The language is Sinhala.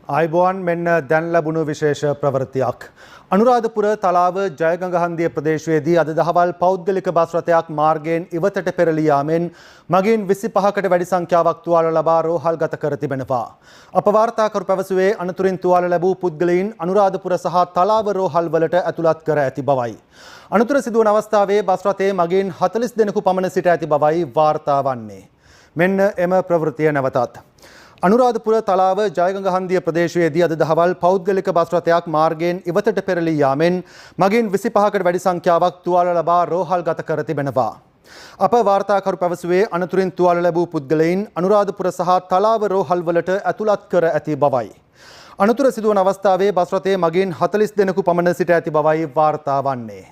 ආයුබෝවන්. මෙන්න දැන් ලැබුණු විශේෂ ප්‍රවෘත්තියක්. අනුරාධපුර තලාව ජයගඟහන්දිය ප්‍රදේශයේදී අද දහවල් පෞද්ගලික බස් රථයක් මාර්ගයෙන් ඉවතට පෙරළී යාමෙන් මගීන් 25කට වැඩි සංඛ්‍යාවක් තුවාල ලබා රෝහල්ගත කර තිබෙනවා. අප වාර්තාකරු පැවසුවේ අනතුරින් තුවාල ලැබූ පුද්ගලයින් අනුරාධපුර සහ තලාව රෝහල්වලට ඇතුළත් කර ඇති බවයි. අනතුර සිදුවන අවස්ථාවේ බස් රථයේ මගීන් 40 දෙනෙකු පමණ සිට ඇති බවයි වාර්තා වන්නේ. මෙන්න එම ප්‍රවෘත්තිය නැවතත්. අනුරාධපුර තලාව ජයගඟහන්දිය ප්‍රදේශයේදී අද දහවල් පෞද්ගලික බස් රථයක් මාර්ගයෙන් ඉවතට පෙරළී යාමෙන් මගීන් 25කට වැඩි සංඛ්‍යාවක් තුවාල ලබා රෝහල්ගත කර තිබෙනවා. අප වාර්තාකරු පැවසුවේ අනතුරින් තුවාල ලැබූ පුද්ගලයින් අනුරාධපුර සහ තලාව රෝහල්වලට ඇතුළත් කර ඇති බවයි. අනතුර සිදුවන අවස්ථාවේ බස් රථයේ මගීන් 40 දෙනෙකු පමණ සිට ඇති බවයි වාර්තා වන්නේ.